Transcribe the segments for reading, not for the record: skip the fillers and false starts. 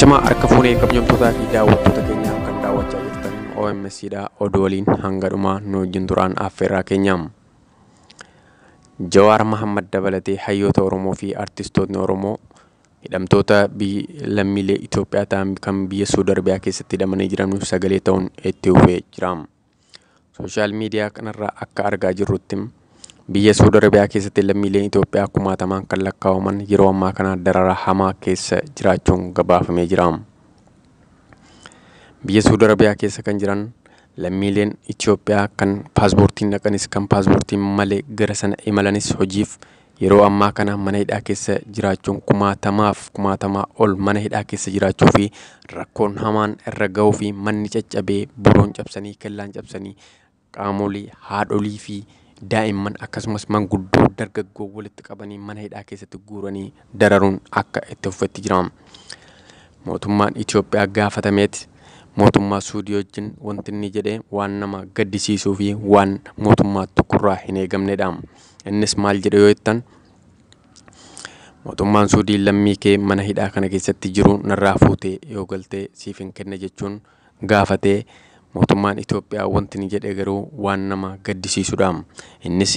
Ashamaa harka fuunee kabajamtootaa fi daawwattoota keenyaa kan daawwachaa jirtan OMS dha. Oduu waliin hanga dhumaa nu wajjin turaan affeerraa keenya. Jawaar Mahammad dabalatee hayyoota Oromoo fi artistootni Oromoo hidhamtoota lammiilee Itoophiyaa ta'an kan biyya Suudi Arabiyaa keessatti hidhamanii jiran sagalee ta'uun itti fufee jira. Sooshaal miidiyaa kanarraa akka argaa jirrutti biyya Suudi Arabiyaa keessatti lammiileen Itoophiyaa kumaatamaan kan lakkaa'aman yeroo ammaa kana dararaa hamaa keessa jiraachuun gabaafamee jira. Biyya Suudi Arabiyaa keessa kan jiran lammiileen Itoophiyaa kan paaspoortiin dhaqanis kan paaspoortiin malee gara sana imalanis hojiif yeroo ammaa kana mana hidhaa keessa jiraachuun kumaatamaaf kumaatamaa ol mana hidhaa keessa jiraachuu fi rakkoon hamaan irra ga'uu fi manni caccabee boroon cabsanii kellaan cabsanii qaamolee haadholii fi daa'imman akkasumas manguddoo dargaggoo walitti qabanii mana hidhaa keessatti guuranii dararuun akka itti fufetti jira. Mootummaan Itoophiyaa gaafatameeti mootummaa Suudii wajjin wanti inni jedhe waan nama gaddisiisuu fi waan mootummaa tokkorraa hin eegamnedha. Innis maal jedhe yoo jettan, mootummaan Suudii lammii kee mana hidhaa kana keessatti jiru narraa fuutee yoo galtee siif hin kenne jechuun gaafatee mootummaan Itoophiyaa wanti inni jedhe garuu waan nama gaddisiisudha. Innis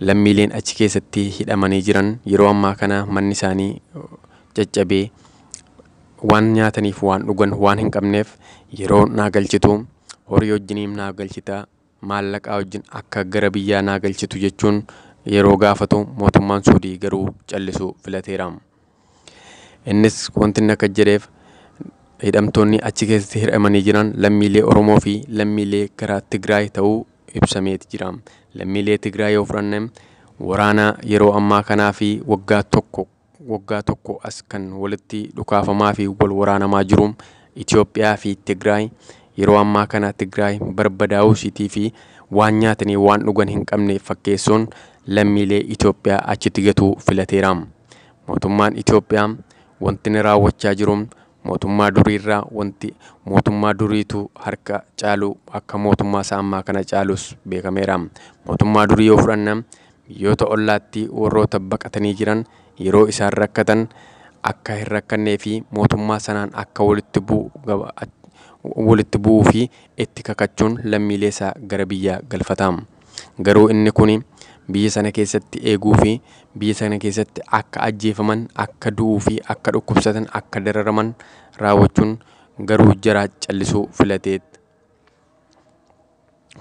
lammiileen achi keessatti hidhamanii jiran yeroo ammaa kana manni isaanii caccabee waan nyaataniif waan dhugan waan hin qabneef yeroo naa galchitu horii wajjiniin naa galchita maallaqaa wajjin akka gara biyyaa naa galchitu jechuun yeroo gaafatu mootummaan Suudii garuu callisuu filateera. Innis wanti inni akka jedheef hidhamtoonni achi keessatti hidhamanii jiran lammiilee Oromoo fi lammiilee gara Tigraay ta'uu ibsameeti jira. Lammiilee Tigraay yoo fudhanne waraana yeroo ammaa kanaa fi waggaa tokko as kan walitti dhukaafamaa fi wal waraanamaa jiru Itoophiyaa fi Tigraay yeroo ammaa kana Tigraay barbadaa'uu isiitii fi waan nyaatanii waan dhugan hin qabne fakkeessuun lammiilee Itoophiyaa achitti gatuu filateera. Mootummaan Itoophiyaa wanti inni raawwachaa jiru mootummaa duriirraa wanti mootummaa duriitu harka caalu akka mootummaa isaa ammaa kana caalus beekameera. Mootummaa durii yoo fudhanne biyyoota ollaatti warroota baqatanii jiran yeroo isaan rakkatan akka hin rakkannee fi mootummaa sanaan akka walitti bu'uu fi itti kakachuun lammiilee isaa gara biyyaa galfata. Garuu inni kun biyya sana keessatti eeguu fi biyya sana keessatti akka ajjeefaman, akka du'uu fi akka dhukkubsatan, akka dararaman raawwachuun garuu jaraa callisuu filateet.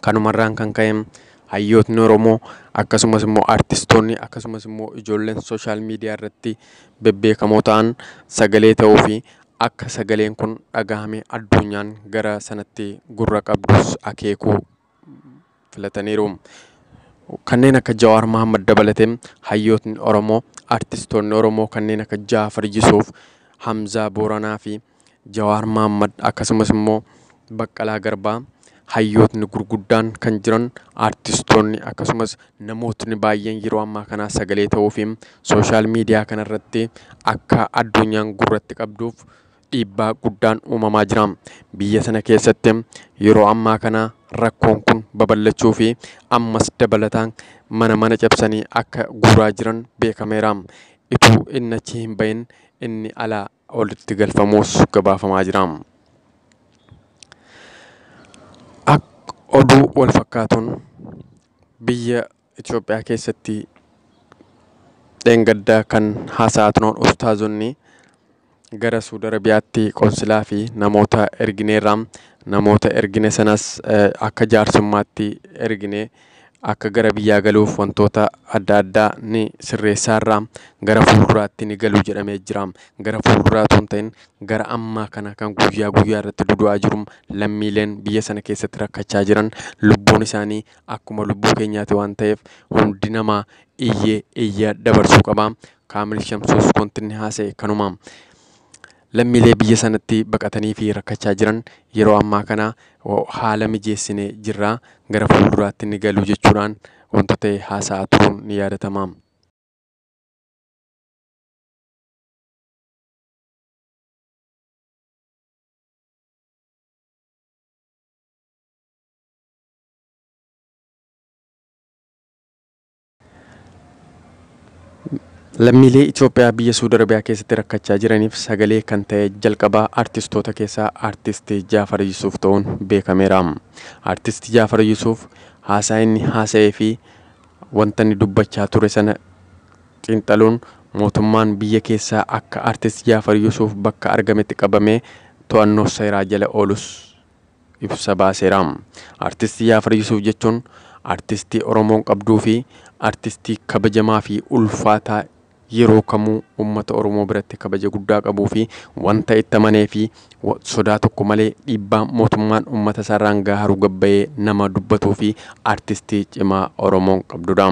Kanumarraan kan ka'e hayyootni Oromoo akkasumas immoo artistoonni akkasumas immoo ijoolleen sooshaal miidiyaa irratti bebbeekamoo ta'an sagalee ta'uu fi akka sagaleen kun dhagahame addunyaan gara sanatti gurra qabdus akeekuu filataniiru. Kanneen akka Jawaar Mahammad dabalatee hayyootni Oromoo, artistoonni Oromoo kanneen akka Jaafar Yusuf, Hamzaa Booranaa fi Jawaar Mahammad akkasumas immoo Baqqalaa Garbaa hayyootni gurguddaan kan jiran artistoonni akkasumas namootni baay'een yeroo ammaa kana sagalee ta'uu fi sooshaal miidiyaa kanarratti akka addunyaan gurratti qabduuf dhiibbaa guddaan uumamaa jira. Biyya sana keessatti yeroo ammaa kana rakkoon kun babal'achuu fi ammas dabalataan mana mana cabsanii akka guuraa jiran beekameera. Ituu inni achi hin bahin inni alaa olitti galfamuus gabaafamaa jira. Oduu wal fakkaatuun biyya Itoophiyaa keessatti dheengaddaa kan haasa'aa turan ustaazonni gara Suudi Arabiyaatti qonsilaa fi namoota ergineerra. Namoota ergine sanas akka jaarsummaatti ergine akka gara biyyaa galuuf wantoota adda addaa ni sirreessaarra gara fuulduraatti ni galu jedhamee jira. Gara fuulduraa otoo hin ta'in gara ammaa kana kan guyyaa guyyaa irratti dudu'aa jiru lammiileen biyya sana keessatti rakkachaa jiran lubbuun isaanii akkuma lubbuu keenyaati waan ta'eef hundi namaa iyyee iyya dabarsuu qaba. Kaamil Shamsuus wanti inni haasa'e kanuma. Lammiilee biyya sanatti baqatanii fi rakkachaa jiran yeroo ammaa kana haala mijeessinee jirra gara fuulduraatti ni galu jechuudhaan wanta ta'e haasa'aa turuun ni yaadatama. Lammiilee Itoophiyaa biyya Suudi Arabiyaa keessatti rakkachaa jiraniif sagalee kan ta'e jalqabaa artistoota keessaa artisti Jaafar Yusuuf ta'uun beekameera. Artisti Jaafar Yusuuf haasaa inni haasa'ee fi wanta inni dubbachaa ture sana xiinxaluun mootummaan biyya keessaa akka artist Jaafar Yusuuf bakka argametti qabamee to'annoo seeraa jala oolus ibsa baaseera. Artisti Jaafar Yusuuf jechuun artistii Oromoon qabduu fi artistii kabajamaa fi ulfaataa yeroo kamuu uummata Oromoo biratti kabaja guddaa qabuu fi wanta itti amanee fi sodaa tokko malee dhiibbaa mootummaan uummata isaarraan gaharu gabbayee nama dubbatuu fi artistii cimaa Oromoon qabdudha.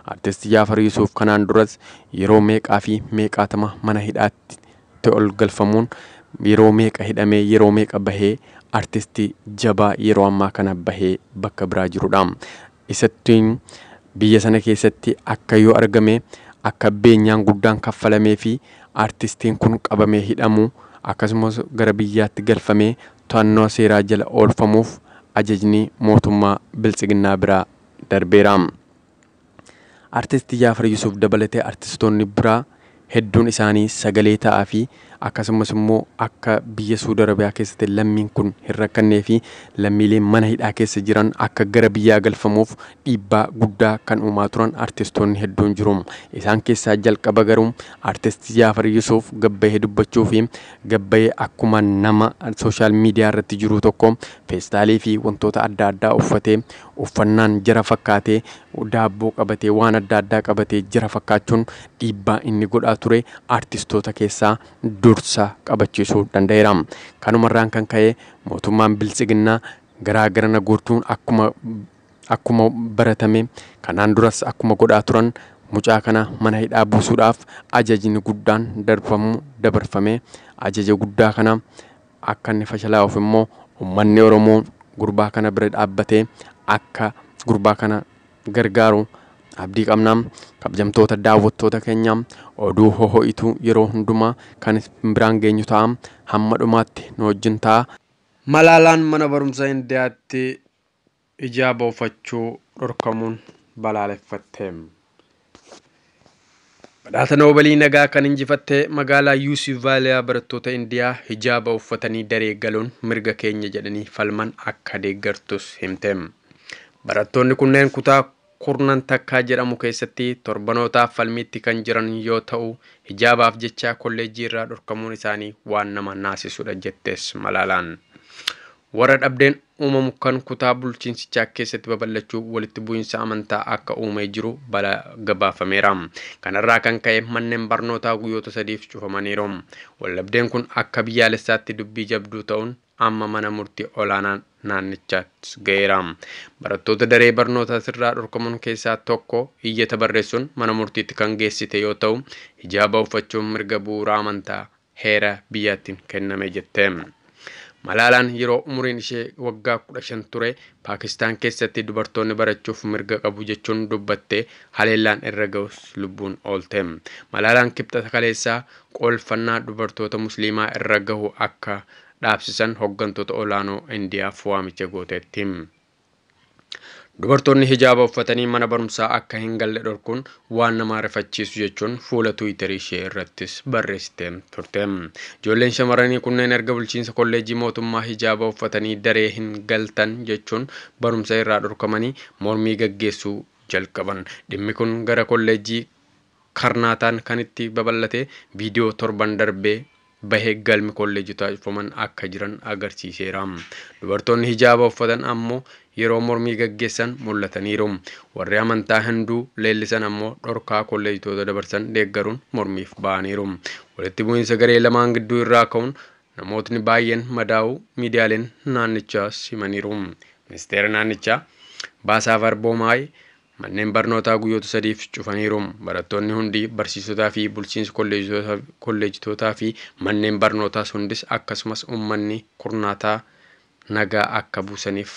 Artistii Jaafar Yusuuf kanaan duras yeroo meeqaa fi meeqaatama mana hidhaatti ol galfamuun yeroo meeqa hidhamee yeroo meeqa bahee artistii jabaa yeroo ammaa kana bahee bakka biraa jirudha. Isattiin biyya sana keessatti akka yoo argame akka beenyaan guddaan kaffalamee fi artistiin kun qabamee hidhamu akkasumas gara biyyaatti galfamee to'annoo seeraa jala oolfamuuf ajajni mootummaa biltsiginnaa biraa darbeera. Artistii Jaafar Yusuuf dabalatee artistoonni biraa hedduun isaanii sagalee ta'aa fi akkasumas immoo akka biyya Suudi Arabiyaa keessatti lammiin kun hin rakkannee fi lammiileen mana hidhaa keessa jiran akka gara biyyaa galfamuuf dhiibbaa guddaa kan uumaa turan artistoonni hedduun jiru. Isaan keessaa jalqaba garuu artisti Jaafar Yusuuf gabbayee dubbachuu fi gabbayee akkuma nama sooshaal miidiyaa irratti jiru tokko feestaalii fi wantoota adda addaa uffatee uffannaan jara fakkaatee daabboo qabatee waan adda addaa qabatee jara fakkaachuun dhiibbaa inni godhaa ture artistoota keessaa dursa qabachiisuu danda'eera. Kanumarraan kan ka'e mootummaan biltsiginnaa garaa garana guutuun akkuma baratame kanaan duras akkuma godhaa turan mucaa kana mana hidhaa buusuudhaaf ajajni guddaan darbamu dabarfame ajaja guddaa kana akka inni fashalaa'uuf immoo uummanni Oromoo gurbaa kana bira dhaabbatee akka gurbaa kana gargaaru abdii qabna. Kabajamtoota daawwattoota keenya oduu hoho'itu yeroo hundumaa kan biraan geenyu ta'a. Hamma dhumaatti nu wajjin ta'a. Malaalaan mana barumsaa Indiyaatti ijaaba uffachuu dhorkamuun balaaleffatte. Badhaasa Noobalii nagaa kan injifatte magaalaa Yuusivaaliyaa barattoota Indiyaa hijaaba uffatanii daree galuun mirga keenya jedhanii falman akka deeggartus himte. Barattoonni kunneen kutaa kurnan takkaa jedhamu keessatti torbanootaaf falmiitti kan jiran yoo ta'u hijaabaaf jecha kolleejjii irraa dhorkamuun isaanii waan nama naasisudha jettes Malaalaan. Warra dhabdeen uumamu kan kutaa bulchiinsichaa keessatti babal'achuu walitti bu'iinsa amantaa akka uumee jiru balaa gabaafameera. Kanarraa kan ka'e manneen barnootaa guyyoota sadiif cufamaniiru. Waldhabdeen kun akka biyyaalessaatti dubbii jabduu ta'uun amma mana murtii olaanaa naannichaatti ga'eera. Barattoota daree barnootaa sirraa dhorkamuun keessaa tokko iyyata barreessuun mana murtiitti kan geessite yoo ta'u hijaaba uffachuun mirga bu'uura amantaa heera biyyaattiin kenname jette. Malaalaan yeroo umuriin ishee waggaa 15 ture Paakistaan keessatti dubartoonni barachuuf mirga qabu jechuun dubbattee haleellaan irra ga'us lubbuun oolte. Malaalaan kibxata kaleessaa qolfannaa dubartoota musliimaa irra gahu akka dhaabsisan hooggantoota olaanoo Indiyaaf waamicha gooteetti. Dubartoonni hijaaba uffatanii mana barumsaa akka hin galle dhorkuun waan nama rifachiisu jechuun fuula Tiwiitarii ishee irrattis barreessitee turte. Ijoolleen shamarranii kunneen erga bulchiinsa kolleejjii mootummaa hijaaba uffatanii daree hin galtan jechuun barumsa irraa dhorkamanii mormii gaggeessuu jalqaban. Dhimmi kun gara kolleejjii Karnaataan kan itti babal'ate viidiyoo torban darbee bahee galmi kolleejotaa cufaman akka jiran agarsiiseera. Dubartoonni hijaaba uffatan ammoo yeroo mormii gaggeessan mul'ataniiru. Warri amantaa Hinduu leellisan ammoo dhorkaa kolleejitoota dabarsan deeggaruun mormiif ba'aniiru. Walitti bu'iinsa garee lamaan gidduu irraa ka'uun namootni baay'een madaa'uu miidiyaaleen naannichaas himaniiru. Ministeera naannichaa Baasaa Boomaay manneen barnootaa guyyoota sadiif cufaniiru. Barattoonni hundi barsiisotaa fi bulchiinsa kolleejitootaa fi manneen barnootaas hundis akkasumas uummanni kurnaataa nagaa akka buusaniif